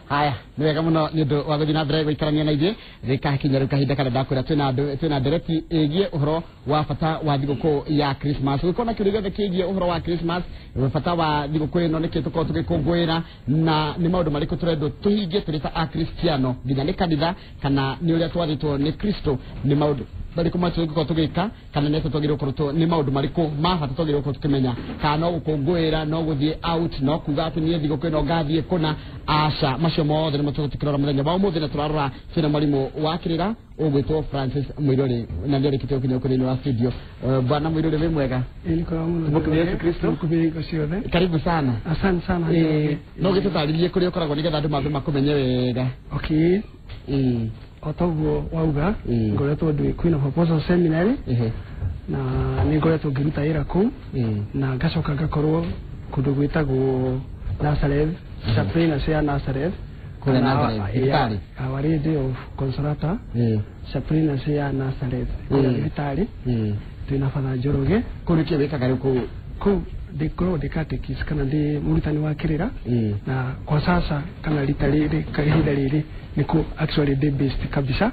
Haya, nĩ wega mũno nĩ ũndũ wa gũthiĩ na mbere gũikarania na ithuĩ. Gĩkakinya rĩu kahinda karĩa ndakwĩra twĩna ndereti ĩgiĩ ũhoro wa bata wa thigũkũ ya Christmas. Gũkorwo na kĩũria gĩothe kĩgiĩ ũhoro wa Christmas, bata wa thigũkũ ĩno, nĩkĩ tũkorwo tũgĩkũngũĩra, na nĩ maũndũ marĩkũ tũrendwo tũhingie tũrĩ ta Akristiano, nginya nĩ kanitha kana nĩ ũrĩa twathĩtwo nĩ Kristo, nĩ maũndũ marĩkũ ma tũngĩkorwo tũgĩka, kana nĩ atĩa twagĩrĩirwo gũkorwo nĩ maũndũ marĩkũ ma bata twagĩrĩirwo gũkorwo tũkĩmenya, kana no gũkũngũĩra, no gũthiĩ out, no kuga atĩ niĩ thigũkũ ĩno ngathiĩ kũna. Aca, macio mothe nĩmo tũgũkorwo tũkĩrora mũthenya wa ũmũthĩ, na tũrarora twĩna mwarimũ wa kĩrĩra ũgwĩtwo Francis Mũirũrĩ, na nĩ arĩkĩtie gũkinya gũkũ thĩinĩ wa studio. Bwana Mũirũrĩ, wĩ mwega? Tumũkubie Yesu Kristo. Mkubie hingo ciothe. Karibu sana. Asante sana. No gĩtũtarĩrie kũrĩa ũkoragwo nĩgetha andũ mambe makũmenye wega. Okay, o toguo wauga, ngoretwo ndĩ Queen of Apostles Seminary, na nĩ ngoretwo ngĩruta wĩra kũu, na ngacoka ngakorwo kũndũ gwĩtagwo Nazareth, chaplaincy ya Nazareth. Kũrĩa Nazareth, thibitarĩ? Our Lady of Consolata, chaplaincy ya Nazareth kũrĩa thibitarĩ, twĩna Father Njoroge. Kũu nĩkĩo wĩkaga rĩu kũu? Kũu ndĩkoragwo ndĩ catechist kana ndĩ mũrutani wa kĩrĩra, na kwa sasa kana rita rĩrĩ ihinda rĩrĩ nĩkuo actually ndĩ based kabisa.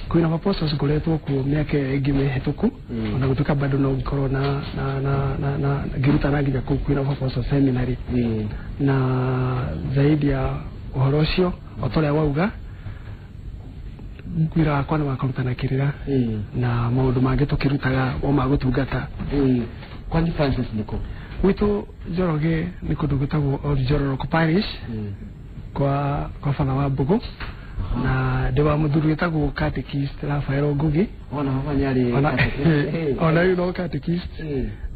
Queen of Apostles ngoretwo kuo mĩaka ĩyo ĩngĩ mĩhĩtũku, ona gũtuĩka bado no ngorwo na ngĩrutana nginya kũu Queen of Apostles Seminary. Na zaidi ya ũhoro ũcio, o ta ũrĩa wauga, wĩra wakwa nĩ wa kũrutana kĩrĩra na maũndũ mangĩ tũkĩrutaga o ma gũtungata. Kwanyu Francis nĩkũ? Gwitũ Njoroge nĩ kũndũ gwĩtagwo Old Njororoko Parish, kwa Father wa Mbũgũ, na ndĩ wa mũthuri wĩtagwo catechist Rafael Ngugi. Ona baba nĩ arĩ Ona ona rĩu no catechist,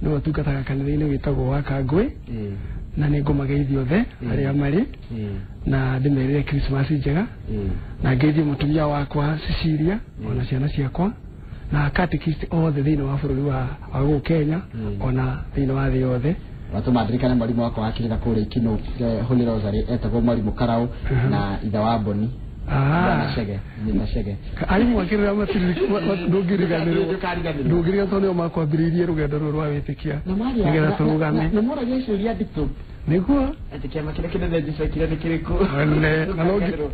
nĩwe ũtungataga kanitha-inĩ wĩtagwo wa Kangũĩ, na nĩ ngũmageithia othe arĩa marĩ, na ndĩmerĩre Christmas njega, na ngeithie mũtumia wakwa Cecilia, ona ciana ciakwa na catechist othe thĩinĩ wa bũrũri wa gũkũ Kenya, ona thĩinĩ wa thĩ yothe. Watũma ndirikane mwarimũ wakwa wa kĩrĩra kũrĩa Ikinũ, Holy Rosary, etagwo mwarimũ Karau, na ithe wa Mboni. Bwana Chege, Nyina Chege. Arimũ akĩrĩra ndũngĩriganĩrwo. Ndũkariganĩrwo. Ndũngĩriganĩrwo tondũ nĩo makwambĩrĩirie rũgendo rũrũ rwa wĩtĩkia Na maria nĩgetha tũrũgame. Na moragia ciũria nditũ. Nĩguo. Atĩ kĩama kĩrĩa kĩnene Jesũ ekire nĩ kĩrĩkũ? One,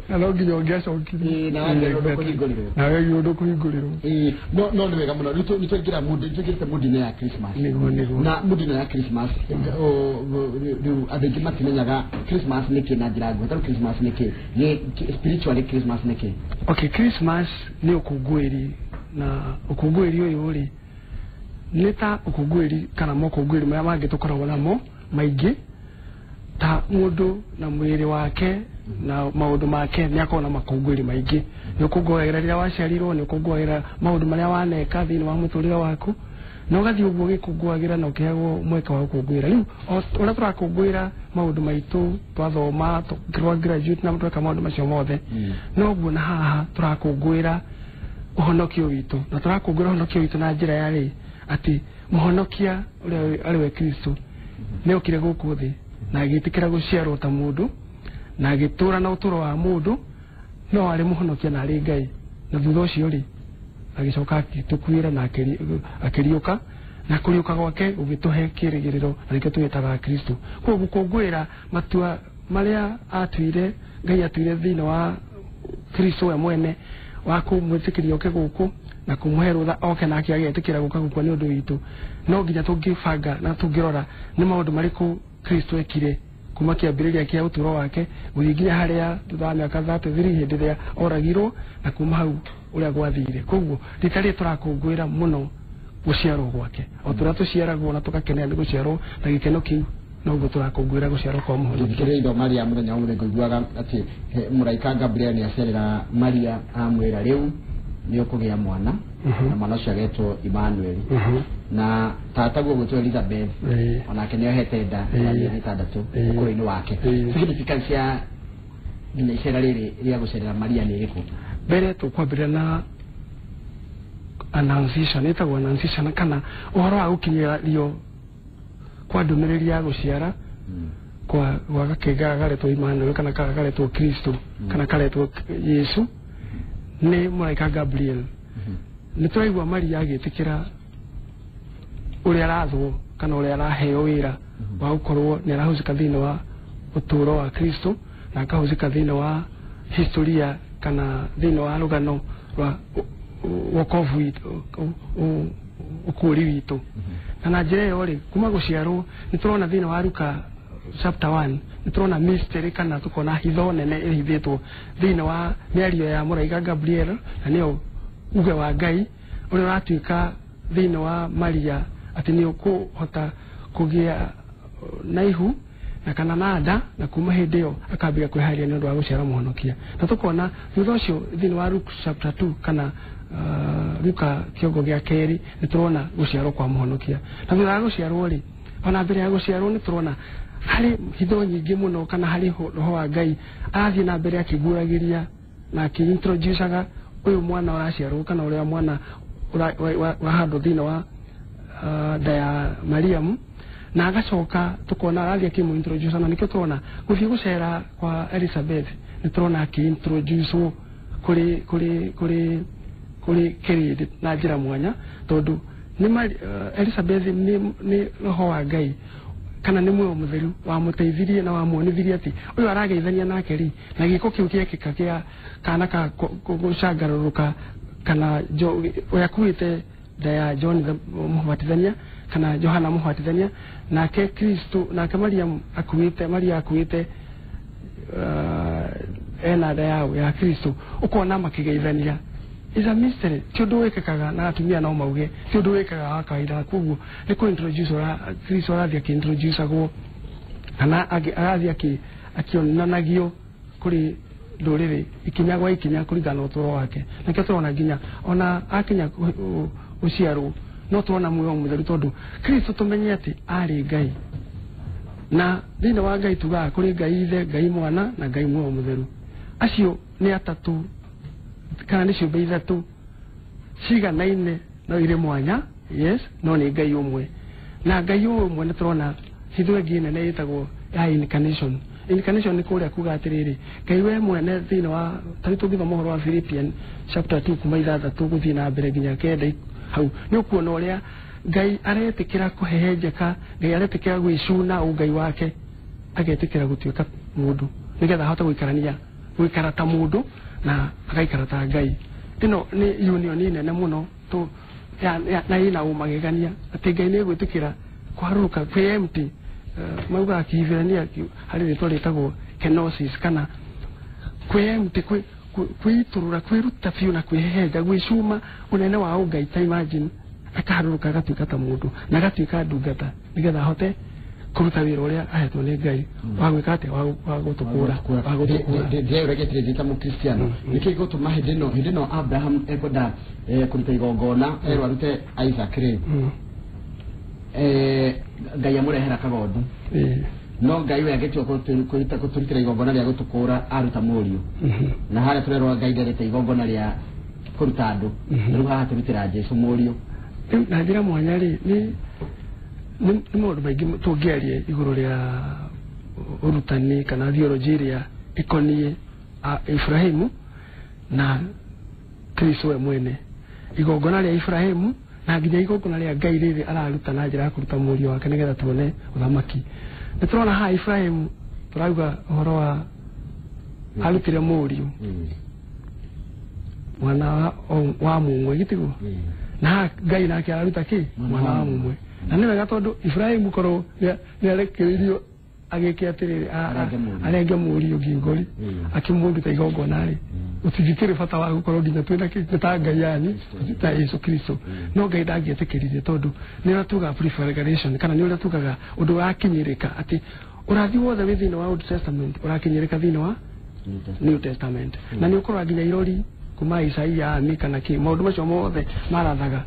na no nginya ũngĩacokirie. Ĩĩ, na wagĩrĩirwo ũndũ kũhingũrĩrwo. Na wagĩrĩirwo ũndũ kũhingũrĩrwo. Ĩĩ, no nĩ wega mũno. Rĩu nĩ twaingĩra mood, nĩ twaingĩrĩte mood-inĩ ya Christmas. Nĩguo. Na mood ĩno ya Christmas, rĩu andũ aingĩ matimenyaga Christmas nĩ kĩ na njĩra nguhĩ. Tarĩu Christmas nĩ kĩ? Spiritually Christmas nĩ kĩ? Okay, Christmas nĩ ũkũngũĩri, na ũkũngũĩri ũyũ rĩ nĩ ta ũkũngũĩri kana mokũngũĩri marĩa mangĩ tũkoragwo namo maingĩ, ta mũndũ na mwĩrĩ wake na maũndũ make nĩ akoragwo na makũngũĩri maingĩ. Nĩ ũkũngũagĩra rĩrĩa waciarirwo, nĩ ũkũngũagĩra maũndũ marĩa waneka thĩinĩ wa mũtũrĩre waku, na ũgathiĩ ũguo ũgĩkũngũagĩra na ũkĩheagwo mweke wa gũkũngũĩra. Rĩu o ũrĩa tũrakũngũĩra maũndũ maitũ, twathoma, twa graduate na tweka maũndũ macio mothe, noguo na haha tũrakũngũĩra ũhonokio witũ, na tũrakũngũĩra ũhonokio witũ na njĩra ya rĩ atĩ mũhonokia ũrĩa arĩ we Kristo nĩ okire gũkũ thĩ na agĩtĩkĩra gũciarwo ta mũndũ na agĩtũra na ũtũro wa mũndũ, no arĩ mũhonokia na arĩ Ngai, na thutha ũcio rĩ agĩcoka agĩtũkuĩra na akĩriũka, na kũriũka gwake gũgĩtũhe kĩrĩgĩrĩro, na nĩkĩo tũgĩtaga Kristo. Koguo gũkũngũĩra matua marĩa atuire Ngai atuire thĩinĩ wa Kristo we mwene wa kũmwĩtĩkĩria oke gũkũ na kũmũhe rũtha oke nake agetĩkĩra gũka gũkua nĩ ũndũ witũ, no nginya tũngĩbanga na tũngĩrora nĩ maũndũ marĩkũ Kristo ekire kuma kĩambĩrĩria kĩa ũtũũro wake gũthiĩ nginya harĩa thutha wa mĩaka 33 hĩndĩ ĩrĩa oragirwo, na kuma hau ũrĩa gwathire. Koguo rita rĩrĩ tũrakũngũĩra mũno gũciarwo gwake, o tũrĩa tũciaragwo na tũgakenera nĩ gũciarwo na gĩkeno kĩu, noguo tũrakũngũĩra gũciarwo kwa mũhonokia. Ngĩthikĩrĩria ithoma rĩa mũthenya wa ũmũthĩ, ngũiguaga atĩ mũraika Gabriel nĩ acerera Maria, amwĩra rĩu nĩ ũkũgĩa mwana, na mwana ũcio agetwo Emmanuel, na tataguo gwĩtwo Elizabeth, onake nĩ ohete nda ya mĩeri 6 ũkũrũ-inĩ wake. Significance ya nginya icera rĩrĩ rĩa gũcerera Maria nĩ ĩrĩkũ? Mbere tũkwambĩrĩria na annunciation, ĩtagwo annunciation kana ũhoro wa gũkinyĩrio kwa ndũmĩrĩri ya gũciara kwa gakĩnga garetwo Emmanuel kana karetwo Kristo kana karetwo Yesu nĩ mũraika Gabriel. Nĩ tũraigua Maria agĩtĩkĩra ũrĩa arathwo kana ũrĩa araheo wĩra wa gũkorwo nĩ arahusika thĩinĩ wa ũtũũro wa Kristo na akahũthĩka thĩinĩ wa historia kana thĩinĩ wa rũgano rwa wokovu witũ, ũkũũri witũ. Na njĩra ĩyo rĩ, kuma gũciarwo nĩ tũrona thĩinĩ wa Luka chapter 1 nĩ tũrona mystery kana tũkona hitho nene ĩhithĩtwo thĩinĩ wa mĩario ya mũraika Gabriel, na nĩyo uge wa Ngai ũrĩa ũratuĩka thĩinĩ wa Maria atĩ nĩ ũkũhota kũgĩa na ihu na kana na nda, na kuma hĩndĩ ĩyo akambia kwĩharĩria nĩ ũndũ wa gũciara mũhonokia. Na tũkona thutha ũcio thĩinĩ wa Luke chapter 2 kana Luka kĩongo gĩa kerĩ nĩ tũrona gũciarwo kwa mũhonokia. Na thutha wa gũciarwo rĩ, ona mbere ya gũciarwo nĩ tũrona harĩ hitho nyingĩ mũno kana harĩ roho wa Ngai arathiĩ na mbere akĩguũragĩria na akĩintroducaga ũyũ mwana ũraciarwo kana ũrĩa mwana ũrahandwo thĩinĩ wa nda ya Mariamu, na agacoka tukona arathiĩ akĩmũintroduce, na nĩkĩo tũrona gũthiĩ gũcera kwa Elizabeth nĩ tũrona akĩintroducwo kũrĩ kũrĩ kũrĩ kũrĩ kĩrĩndĩ na njĩra mwanya, tondũ nĩ Elizabeth nĩ roho wa Ngai kana nĩ muoyo mũtheru wamũteithirie na wamuonithirie atĩ ũyũ arageithania nake rĩ, na gĩko kĩu gĩekĩka kĩa kana ka gũcangarũrũka kana ũrĩa akuĩte nda ya John Mũbatithania kana Johana Mũbatithania, nake Kristo nake Mariam akuĩte Maria akuĩte ena nda yao ya Kristo, ũkona makĩgeithania. Is a mystery, ti ũndũ wĩkĩkaga na atumia no mauge ti ũndũ wĩkĩkaga wa kawaida. Koguo nĩ kũ introduce Kristo arathiĩ akĩintroducagwo kana arathiĩ akĩonanagio kũrĩ ndũrĩrĩ ikinya gwa ikinya kũringana na ũtũũro wake. Nakĩo tũrona nginya ona akinya gũciarwo no tũrona muoyo mũtheru, tondũ Kristo tũmenye atĩ arĩ Ngai, na thĩinĩ wa Ngai tugaga kũrĩ Ngai Ithe, Ngai Mwana na Ngai muoyo mũtheru. Acio nĩ atatũ kana nĩ ciũmbe ithatũ ciganaine no irĩ mwanya, yes, no nĩ Ngai ũmwe. Na Ngai ũyũ ũmwe nĩ tũrona hitho ĩngĩ nene ĩtagwo ya incarnation. Incarnation nĩ kũrĩa kuga atĩrĩrĩ, Ngai we mwene thĩinĩ wa tarĩ tũngĩthoma ũhoro wa Philippians chapter 2 kuma 6 gũthiĩ na mbere nginya 9 hau nĩ ũkuona ũrĩa Ngai aretĩkĩra kũhehenjeka, Ngai aretĩkĩra gwĩcuna ũngai wake, agetĩkĩra gũtuĩka mũndũ nĩgetha ahote gũikarania gũikara ta mũndũ na agaikara ta Ngai. Ĩno nĩ union nene mũno na ĩna ũmagegania atĩ Ngai nĩ egwĩtĩkĩra kũharũrũka kwĩ empty. Maugaga Kĩhibirania harĩ rĩtwa rĩtagwo kenosis kana kwĩ empty, kwĩitũrũra, kwĩruta biũ na kwĩhehenja, gwĩcuma ũnene wa ũngai. Ta imagine akaharũrũka agatuĩka ta mũndũ na agatuĩka ndungata nĩgetha ahote kũruta wĩra ũrĩa ahetwo nĩ Ngai wa gwĩka atĩa, wa gũtũkũra, wa gũtũkũra. Ndĩreũregetire ndĩ ta mũkristiano, nĩkĩ gĩgũtũma hĩndĩ ĩno Abraham ekwenda kũruta igongona erwo arute Isaac rĩ, Ngai amũrehera kagondu, no Ngai we agĩtua kũtũrutĩra igongona rĩa gũtũkũra aruta mũriũ, na harĩa tũrerwo Ngai ndarĩte igongona rĩa kũruta andũ, rĩu haha tũrutĩra Jesũ mũriũ. Rĩu na njĩra mwanya rĩ, nĩ maũndũ maingĩ tũngĩaria igũrũ rĩa ũrutani kana theology ĩrĩa ĩkoniĩ Ibrahimu na Kristo we mwene. Igongona rĩa Ibrahimu na nginya igongona rĩa Ngai rĩrĩ araruta na njĩra ya kũruta mũriũ wake nĩgetha tuone ũthamaki. Nĩ tũrona haha Ibrahimu tũrauga ũhoro wa arutire mũriũ mwana wa mũmwe, gĩtiguo? Na Ngai nake araruta kĩ? Mwana wa mũmwe. Na nĩ wega tondũ Ibrahimu korwo nĩ arekereirio agĩke atĩrĩrĩ, arenge mũriũ ngingo rĩ, akĩmũruta igongona rĩ, gũtingĩkĩrĩ bata wa gũkorwo nginya twĩna kĩ ta Ngai yani ta Yesu Kristo. No Ngai ndangĩetĩkĩririe tondũ nĩ ũrĩa tugaga prefiguration kana nĩ ũrĩa tugaga ũndũ ũrakinyĩrĩka atĩ ũrathi wothe wĩ thĩinĩ wa Old Testament ũrakinyĩrĩka thĩinĩ wa New Testament. Na nĩ ũkũrora nginya irori kuma Isaia, Mika na kĩ, maũndũ macio mothe marathaga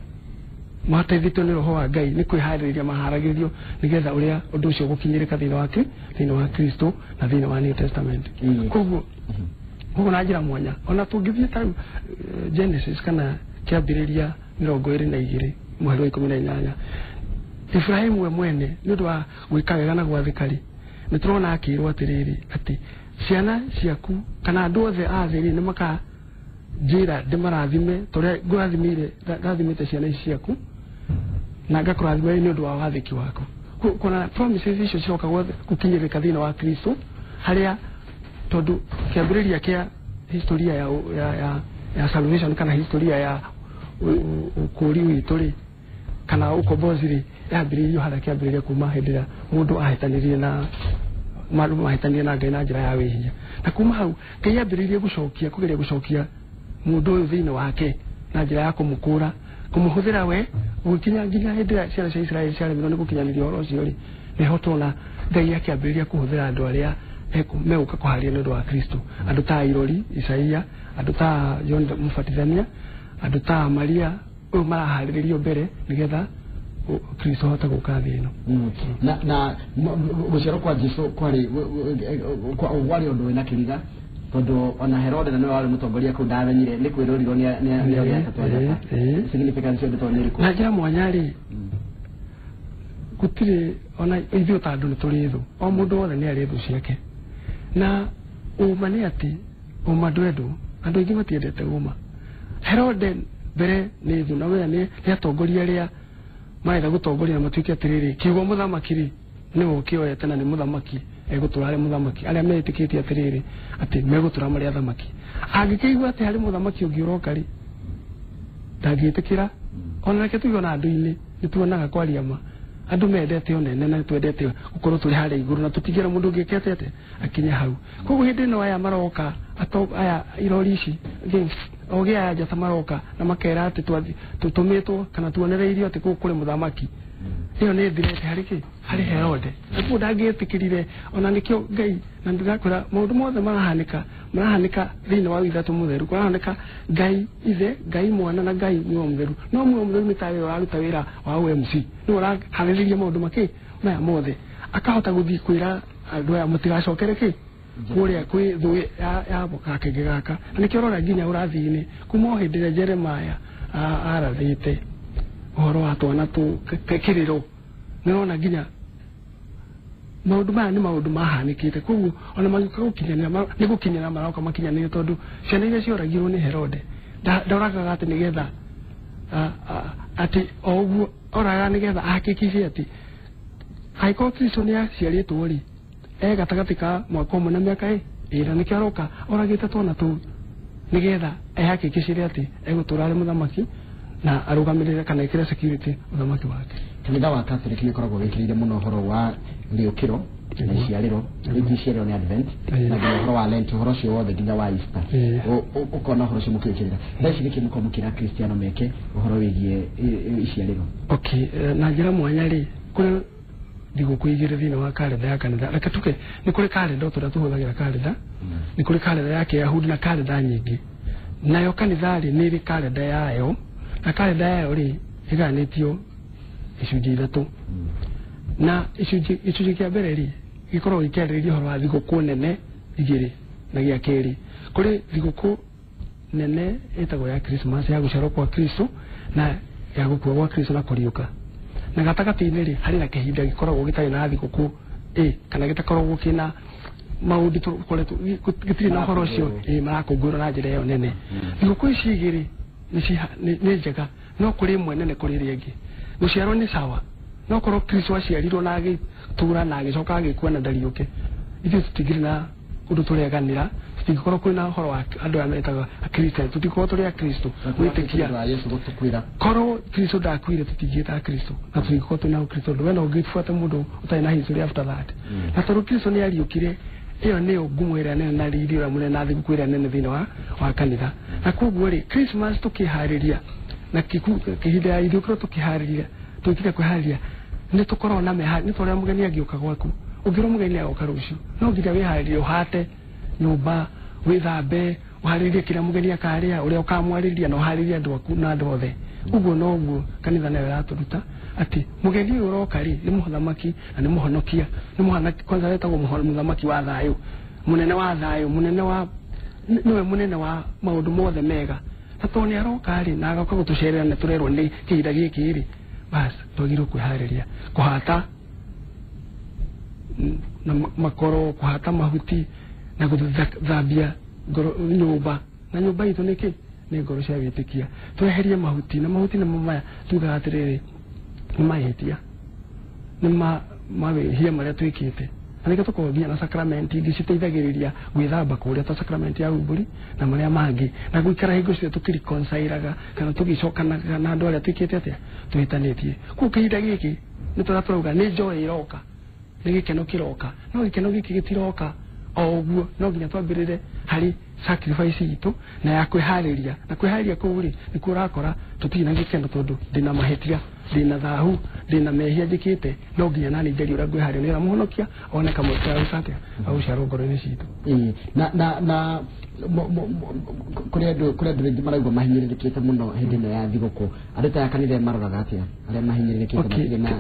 mateithĩtio nĩ roho wa Ngai nĩ kwĩharĩrĩria maharagĩrĩrio nĩgetha ũrĩa ũndũ ũcio ũgũkinyĩrĩka thĩinĩ wa thĩinĩ wa Kristo na thĩinĩ wa New Testament. Koguo na njĩra mwanya ona tũngĩthiĩ ta Genesis kana kĩambĩrĩria 22 mũhari wa 18, Ibrahimu we mwene nĩ ũndũ wa gwĩka wega na gwathĩka rĩ, nĩ tũrona akĩrwo atĩrĩrĩ atĩ ciana ciaku kana andũ othe a thĩ rĩ nĩ maka njĩra ndĩmarathime torĩa ngũrathimire ndathimĩte ciana ici ciaku na ngakũrathima nĩ ũndũ wa wathĩki waku. Kuna promises icio ciroka gũkinyĩrĩka thĩinĩ wa Kristo harĩa Tondũ kĩambĩrĩria kĩa historia ya salvation kana historia ya ũkũũri witũ rĩ, kana ũkombozi rĩ, yambĩrĩirio harĩa kĩambĩrĩria kuma hĩndĩ ĩrĩa mũndũ ahĩtanirie na mandũ mahĩtanirie na Ngai na njĩra ya wĩhia. Na kuma hau Ngai ambĩrĩirie gũcokia, kũgeria gũcokia mũndũ ũyũ thĩinĩ wake na njĩra ya kũmũkũra, kũmũhũthĩra we gũkinya nginya hĩndĩ ĩrĩa ciana cia Isiraeli ciaremirwo nĩ gũkinyanĩria ũhoro ũcio rĩ, nĩho tuona Ngai akĩambĩrĩria kũhũthĩra andũ arĩa megũka kũharĩria nĩ ũndũ wa Kristo. Andũ ta Irori Isaia, andũ ta John Mũbatithania, andũ ta Maria, ũyũ maraharĩrĩrio mbere nĩgetha Kristo ahote gũka thĩ ĩno. Na gũciarwo kwa Jesu kwarĩ kwarĩ ũndũ wĩna kĩriga, tondũ ona Herode na nĩwe warĩ mũtongoria kũu ndamenyire nĩ kwĩrũrirwo nĩ arĩa atatũ a njata. Significance ya ũndũ ta ũyũ nĩ ĩrĩkũ? Na njĩra mwanya rĩ, gũtirĩ ona ithuĩ ta andũ nĩ tũrĩ thũ, o mũndũ wothe nĩ arĩ thũ ciake. Na ũma nĩ atĩ ũma ndwendwo, andũ aingĩ matiendete ũma. Herode mbere nĩ thũ, na we nĩ atongoria arĩa marenda gũtongoria na matuĩke atĩrĩrĩ, kiugo mũthamaki rĩ nĩwe ũkĩoete na nĩ mũthamaki egũtũra arĩ mũthamaki. Arĩa metĩkĩtie atĩrĩrĩ atĩ megũtũra marĩ athamaki, angĩkĩigua atĩ harĩ mũthamaki ũngĩ ũroka rĩ, ndangĩtĩkĩra. Ona reke tuge ona andũ-inĩ nĩ tuonaga kwaria ma, andũ mendete ũnene na nĩtwendete gũkorwo tũrĩ harĩa igũrũ na tũtingĩra mũndũ ũngĩ ekete akinye hau. Koguo hĩndĩ ĩno aya maroka aya irori ici ogĩ aya njata maroka na makera atĩ tũtũmĩtwo kana tuonereirio atĩ kũu kũrĩ mũthamaki, ĩyo nĩ thirete harĩ kĩ? Harĩ Herode. Na koguo ndangĩetĩkĩrire. Ona nĩkĩo Ngai, na ndĩrakwĩra maũndũ mothe marahanĩka thĩinĩ wa Ithatũ Mũtheru, kũrahanĩka Ngai Ithe, Ngai Mwana na Ngai Muoyo Mũtheru. No Muoyo Mũtheru nĩ tarĩ ũraruta wĩra wa OMC, nĩwe ũraharĩrĩria maũndũ makĩ maya mothe, akahota gũthiĩ kwĩra andũ aya mũtigacokere kĩ kũrĩa kwĩ thũ ya gakenge gaka. Na nĩkĩo ũrora nginya ũrathi-inĩ kuma o hĩndĩ ĩrĩa Jeremiah arathĩte ũhoro wa twana tũ kĩrĩro, nĩũrona nginya maũndũ maya nĩ maũndũ mahanĩkĩte. Koguo ona magĩũka gũkinyanĩra nĩ gũkinyanĩra maroka makinyanĩire, tondũ ciana iria cioragirwo nĩ Herode ndoragaga atĩ nĩgetha atĩ o ũguo oragaga nĩgetha ahakikishe atĩ angĩkorwo Kristo nĩ aciarĩtwo rĩ, e gatagatĩ ka mwaka ũmwe na mĩaka ĩna, nĩkĩo aroka oragĩte twana tũu nĩgetha ehakikicire atĩ egũtũra arĩ mũthamaki na arũgamĩrĩre kana ĩkĩre security ũthamaki wake. Kanitha wa Catholic nĩ ũkoragwo wĩkĩrĩire mũno ũhoro wa rĩũkĩro na iciarĩro, rĩngĩ iciarĩro nĩ Advent, na nginya ũhoro wa Lent, ũhoro ũcio wothe nginya wa Easter. Ũkona ũhoro ũcio mũkĩwĩkĩrĩra. Thaa ici nĩkĩ mũkoragwo mũkĩra Akristiano meke ũhoro wĩgiĩ iciarĩro? Okay, na njĩra mwanya rĩ, kũrĩ thigũkũ igĩrĩ thĩinĩ wa karenda ya kanitha. Reke tuke nĩ kũrĩ karenda tũrĩa tũhũthagĩra karenda, nĩ kũrĩ karenda ya Kĩyahudi na karenda nyingĩ. Nayo kanitha rĩ nĩ ĩrĩ karenda yayo, na karenda yayo rĩ ĩgayanĩtio icunjĩ ithatũ. Na icunjĩ kĩa mbere rĩ gĩkoragwo gĩkĩarĩrĩria ũhoro wa thigũkũ nene igĩrĩ, na gĩa kerĩ kũrĩ thigũkũ nene ĩtagwo ya Christmas, ya gũciarwo kwa Kristo na ya gũkua gwa Kristo na kũriũka. Na gatagatĩ-inĩ rĩ harĩ na kĩhinda gĩkoragwo gĩtarĩ na thigũkũ kana gĩtakoragwo kĩna maũndũ tũkoretwo gĩtirĩ na ũhoro ũcio, marakũngũĩrwo na njĩra ĩyo nene. Thigũkũ ici igĩrĩ nĩ njega, no kũrĩ ĩmwe nene kũrĩ ĩrĩa ĩngĩ. Gũciarwo nĩ sawa, no korwo Kristo aciarirwo na agĩtũra na agĩcoka agĩkua na ndariũke, ithuĩ tũtingĩrĩ na ũndũ tũreganĩra, tũtingĩkorwo kwĩna ũhoro wa andũ aya metaga Akristiano, tũtingĩkorwo tũrĩ Akristo gwĩtĩkia. Yesu gũtũkuĩra. Korwo Kristo ndakuire tũtingĩta Akristo na tũtingĩkorwo twĩna Ũkristo, tondũ we no ũngĩbuata mũndũ ũtarĩ na history after that. Na tondũ Kristo nĩ ariũkire, ĩyo nĩyo ngumo ĩrĩa nene na riri ũrĩa mũnene na thigũkũ ĩrĩa nene thĩinĩ wa kanitha. Na koguo rĩ, Christmas tũkĩharĩria na kĩhinda ya ithuĩ tũkĩharĩria, tũkire kwĩharĩria nĩ tũkoragwo na nĩ ta ũrĩa mũgeni angĩũka gwaku. Ũngĩrwo mũgeni agoka rũciũ, no nginya wĩharĩrie, ũhate nyũmba, wĩthambe, ũharĩrie kĩrĩa mũgeni akarĩa, ũrĩa ũkamwarĩria, na ũharĩrie andũ aku na andũ othe. Ũguo noguo kanitha nayo ĩratũruta atĩ mũgeni ũyũ ũroka rĩ nĩ mũthamaki na nĩ mũhonokia, nĩ mũhanaki, kwanza wetagwo mũthamaki wa thayũ, mũnene wa thayũ, mũnene wa nĩwe mũnene wa maũndũ mothe mega. Na tondũ nĩ aroka rĩ na agoka gũtũcerera na tũrerwo nĩ kĩhinda gĩkĩ rĩ, bas twagĩrĩirwo kwĩharĩria kũhata na makoro, kũhata mahuti na gũthambia nyũmba. Na nyũmba itũ nĩ kĩ? Nĩ ngoro cia wĩtĩkia. Tweherie mahuti, na mahuti nĩmo maya tugaga atĩrĩrĩ nĩ mahĩtia, nĩ mawĩhia marĩa twĩkĩte, Na nĩkĩo tũkoragwo nginya na sacrament ingĩ citeithagĩrĩria gwĩthamba kũrĩa ta sacrament ya umbũri na marĩa mangĩ, na gũikara hingo ciothe tũkĩreconcilaga kana tũgĩcokanaga na andũ arĩa twĩkĩte atĩa, tũhĩtanĩtie. Koguo kĩhinda gĩkĩ nĩ tũrĩa tũrauga nĩ joy ĩroka, nĩ gĩkeno kĩroka, no gĩkeno gĩkĩ gĩtiroka o ũguo, no nginya twambĩrĩre harĩ sacrifice itũ na ya kwĩharĩria. Na kwĩharĩria kũu rĩ, nĩkuo ũrakora tũtirĩ na gĩkeno tondũ ndĩna mahĩtia, ndĩna thahu, ndĩna mehia njĩkĩte, no nginya nani njarie ũrĩa ngwĩharĩria nĩgetha mũhonokia one kamweke ga gwĩka atĩa, ga gũciarwo ngoro-inĩ citũ. Na kũrĩ andũ rĩngĩ maraigua mahinyĩrĩrĩkĩte mũno hĩndĩ ĩno ya thigũkũ, andũ ta aya kanitha maroraga atĩa arĩa mahinyĩrĩrĩkĩte matirĩ na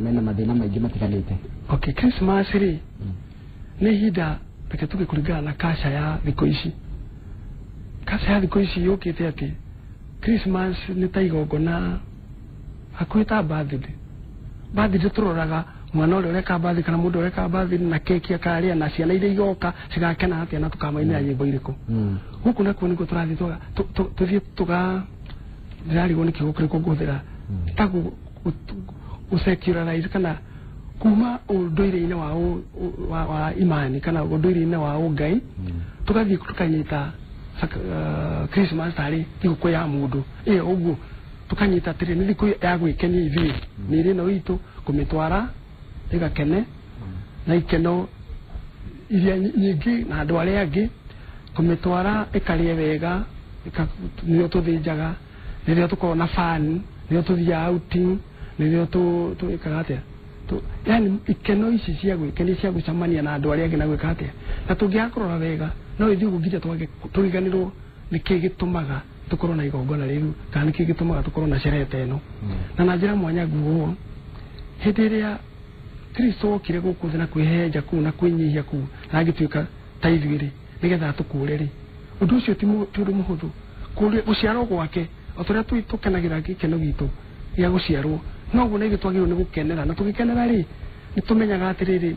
mena mathĩna maingĩ matiganĩte? Okay, Christmas rĩ nĩ ihinda, reke tuge kũringana na kasha ya thikũ ici, kasha ya thikũ ici yũkĩte atĩ Christmas nĩ ta igongona hakuhĩ ta birthday. Birthday tũroraga mwana ũrĩa ũreka birthday kana mũndũ ũreka birthday na keki akarĩa na ciana iria igoka cigakena atĩa na tũkamainĩra nyĩmbo irĩkũ. Gũkũ nakuo nĩkuo tũrathiĩ tũthiĩ tũga, ndĩrarigwo nĩ kiugo kĩrĩkũ ngũhũthĩra, ta gũsecularize kana kuma ũndũire-inĩ wa imani kana ũndũire-inĩ wa ũngai, tũgathiĩ tũkanyita Christmas tarĩ thigũkũ ya mũndũ ĩyo, ũguo tũkanyita atĩrĩ nĩ thikũ ya gwĩkenia ithuĩ, mĩĩrĩ ĩno itũ kũmĩtwara ĩgakene na ikeno iria nyingĩ na andũ arĩa angĩ, kũmĩtwara ĩkarĩe wega, nĩrĩo tũthĩnjaga, nĩrĩo tũkoragwo na fun, nĩrĩo tũthiaga outing, nĩrĩo twĩkaga atĩa, yani ikeno ici cia gwĩkenia cia gũcemania na andũ arĩa angĩ na gwĩka atĩa. Na tũngĩaga kũrora wega no ithuĩ ũguo nginya twage tũriganĩrwo nĩkĩ gĩtũmaga tũkorwo na igongona rĩu kana nĩkĩ gĩtũmaga tũkorwo na sherehe ta ĩno. Na njĩra mwanya nguo hĩndĩ ĩrĩa Kristo okire gũkũ thĩ na kwĩhehenja kũu na kwĩnyihia kũu na agĩtuĩka ta ithuĩ rĩ, nĩgetha atũkũre rĩ, ũndũ ũcio ti ũndũ mũhũthũ. Gũciarwo gwake o ta ũrĩa tũkenagĩra gĩkeno gitũ gĩa gũciarwo, noguo na ithuĩ twagĩrĩirwo nĩ gũkenera. Na tũgĩkenera rĩ, nĩ tũmenyaga atĩrĩrĩ,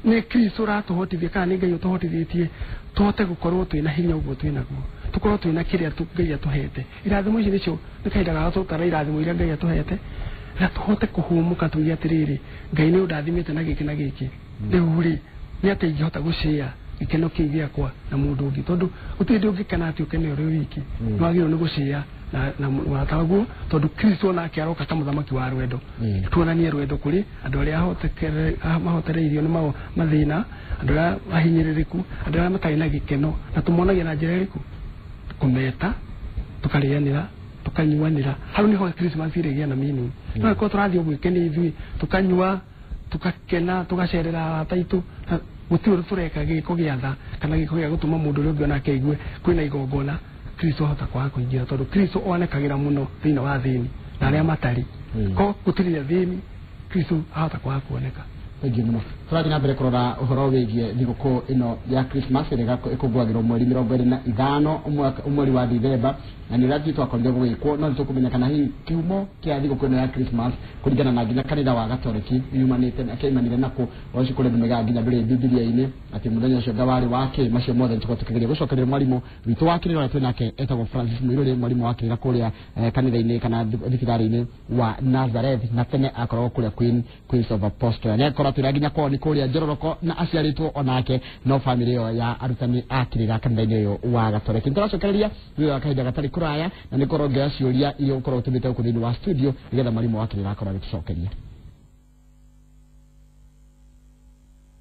nĩ Kristo ũratũhotithia kana nĩ Ngai ũtũhotithĩtie tũhote gũkorwo twĩna hinya ũguo twĩnaguo, tũkorwo twĩna kĩrĩa Ngai atũhete. Irathimo ici nĩcio nĩ kahinda ga tũtara irathimo iria Ngai atũhete na tũhote kũhũmũka tuge atĩrĩrĩ, Ngai nĩ ũndathimĩte na gĩkĩ na gĩkĩ, rĩu rĩ nĩ atĩa ingĩhota gũshare gĩkeno kĩu gĩakwa na mũndũ ũngĩ, tondũ gũtirĩ hĩndĩ ũngĩkena atĩ ũkene ũrĩ wiki, nĩ wagĩrĩirwo nĩ gũshare na mũrata waguo, tondũ Kristo nake aroka ta mũthamaki wa rwendo, tuonanie rwendo kũrĩ andũ arĩa mahotereirio nĩ mathĩna, andũ arĩa ahinyĩrĩrĩku, andũ arĩa matarĩ na gĩkeno, na tũmonagia na njĩra ĩrĩkũ? Kũmeta, tũkarĩanĩra, tũkanyuanĩra. Hau nĩho Christmas ĩrĩgĩa na meaning. No ĩkorwo tũrathiĩ gwĩkenia ithuĩ, tũkanyua, tũgakena, tũgacerera arata aitũ, gũtirĩ ũndũ tũreka gĩko gĩa tha kana gĩko gĩa gũtũma mũndũ ũrĩa ũngĩ onake aigue kwĩna igongona, Kristo ahota kwaga kũingĩra, tondũ Kristo onekagĩra mũno thĩinĩ wa athĩni na arĩa matarĩ. Ko gũtirĩ athĩni, Kristo ahota kwaga kuoneka. Thengiũ mũno. Tũrathiĩ na mbere kũrora ũhoro wĩgiĩ thigũkũ ĩno ya Christmas ĩrĩa ĩkũngũagĩrwo mweri 25 mweri wa Dithemba, na nĩ ũrĩa twakorire gũgĩkwo, no nĩ tũkũmenya kana hihi kĩhumo kĩa thigũkũ ĩno ya Christmas kũringana na nginya kanitha wa Gatoreki yumanĩte kĩaimanire nakũ, ũcio kũrĩ andũ maigaga nginya ndũrĩ Bibilia-inĩ atĩ mũthenya ũcio nga warĩ wa kĩ. Macio mothe nĩtũkorwo tũkĩgeria gũcokeria mwarimũ witũ wa kĩrĩra ũrĩa twĩ nake etagwo Francis Muiruri, mwarimũ wa kĩrĩra kũrĩa kanitha-inĩ kana thibitarĩ-inĩ wa Nazareth, na tene akoragwo kũrĩa Queens of Apostle. Nĩ akorwo atwĩra nginya kwao nĩ kũrĩa Njororoko na aciarĩtwo onake no famĩlĩ ĩyo ya arutani a kĩrĩra kanitha-inĩ ũyũ wa Gatoreki. Nĩtũracokereria thutha wa kahinda gatarĩ kũraya, na nĩ ngorwo ngĩoya ciũria iria ũkorwo ũtũmĩte gũkũ thĩinĩ wa studio nĩgetha mwarimũ wa kĩrĩra akorwo agĩtũcokeria.